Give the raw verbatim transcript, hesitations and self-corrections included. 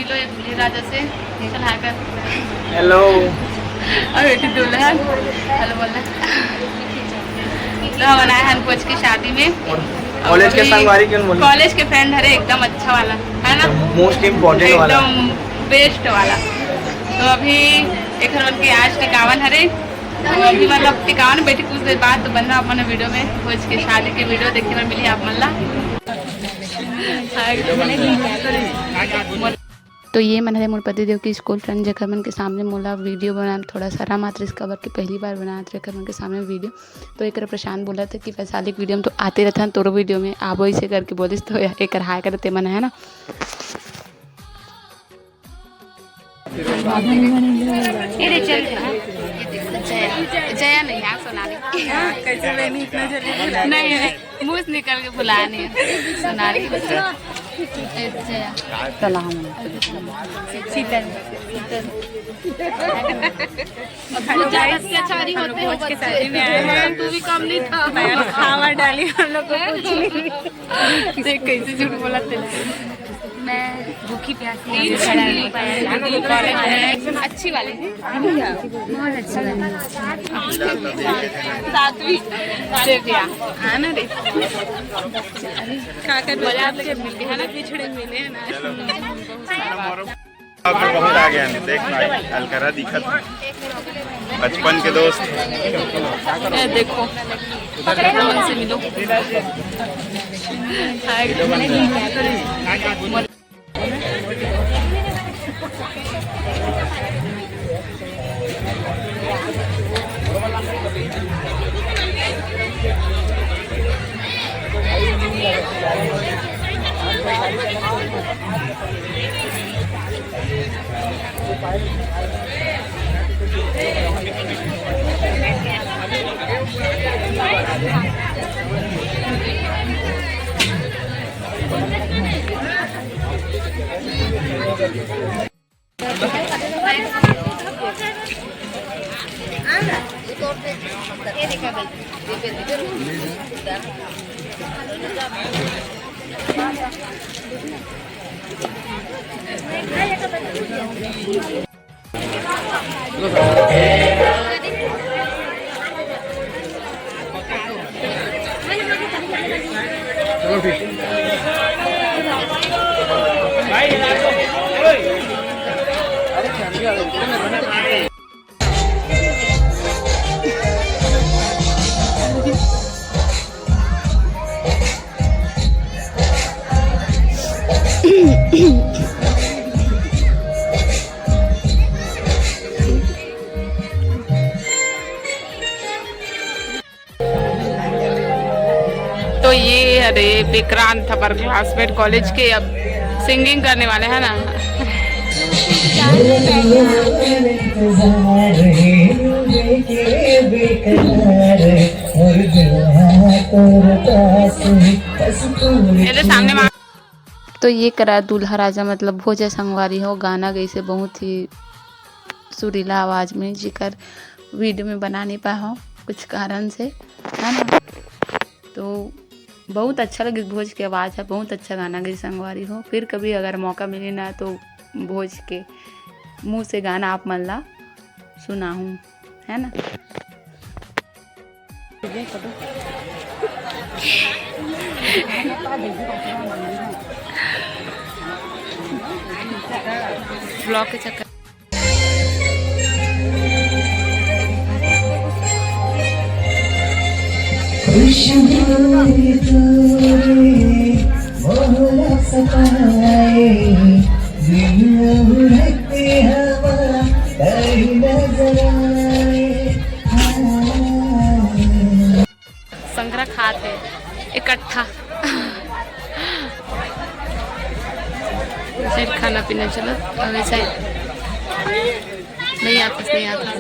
मिलो ये दूल्हे राजा से, चल हाय कर। हेलो। और बेटी दुल्हन, हेलो बोलना। तो हम आए हैं भोज की शादी में। और कॉलेज के अभी संगवारी कौन बोले? कॉलेज के फ्रेंड हरे, एकदम अच्छा वाला, है ना? मोस्ट इम्पोर्टेंट वाला। एकदम बेस्ट वाला। तो अभी एक हमन के आज टिकावन हरे, तो अभी मतलब टिकावन बैठी कुछ देर बाद, तो बन रहा अपन वीडियो में, भोज के शादी के वीडियो देखे बर मिली आप मन ला। तो ये मन हरे मोर पति देव के स्कूल फ्रेंड, जेकर मन के सामने मोला वीडियो बनाना थोड़ा शरम आत रहिस, काबर के पहली बार बनात रहे एकर मन के सामने वीडियो। तो एक प्रशांत बोलत हे कि वैशाली के वीडियो में तो आते रहथन, तोरो वीडियो में आबो, इसे करके बोलिस। तो एक हाय करते मन है ना। ए रे, चल। जया, जया नहीं यार, सोनाली। कैसे बहनी इतना जल्दी? नहीं, नहीं, मुंह से निकल के बुलाया नहीं है। सोनाली। ए, जया। चला हम। शीतल। शीतल। बहुत ज्यादा अत्याचारी होते हो बच्चे। मैं तू भी कम नहीं था। मैं खावा डाली हम लोग को कुछ नहीं। देख कैसे झूठ बोला तेरे। मैं भूखी प्यासी हूँ, खड़ा नहीं पाया। कॉलेज में अच्छी वाली। बहुत अच्छी वाली। सातवीं। आना रे। खाकर बोला आपसे मिलके, है ना, पिछड़े मिले हैं ना। अब तो बहुत आगे हैं, देख ना, अलकरा दिखत, बचपन के दोस्त। ए, देखो, मन से मिलो। हाय। तो ये हरे विक्रांत, हमारे क्लासमेट कॉलेज के, अब सिंगिंग करने वाले हैं ना। ये तो सामने मा- तो ये करा दूल्हा राजा, मतलब भोज संगवारी हो, गाना गइसे बहुत ही सुरीला आवाज़ में, जेकर वीडियो में बना नहीं पाए हो कुछ कारण से, है ना। तो बहुत अच्छा लगे, भोज के आवाज़ है, बहुत अच्छा गाना गइसे संगवारी हो। फिर कभी अगर मौका मिले ना तो भोज के मुँह से गाना आप मन ला सुनाहूँ, है ना। ब्लॉग के चक्कर। खुशबू तोरे मोहरा सताए, दिल अउर हवा कहीं नजर आए। हाँ। संघरा खात हे इकट्ठा। फिर खाना पीना चलो, अब ऐसा ही। नहीं आता, नहीं आता।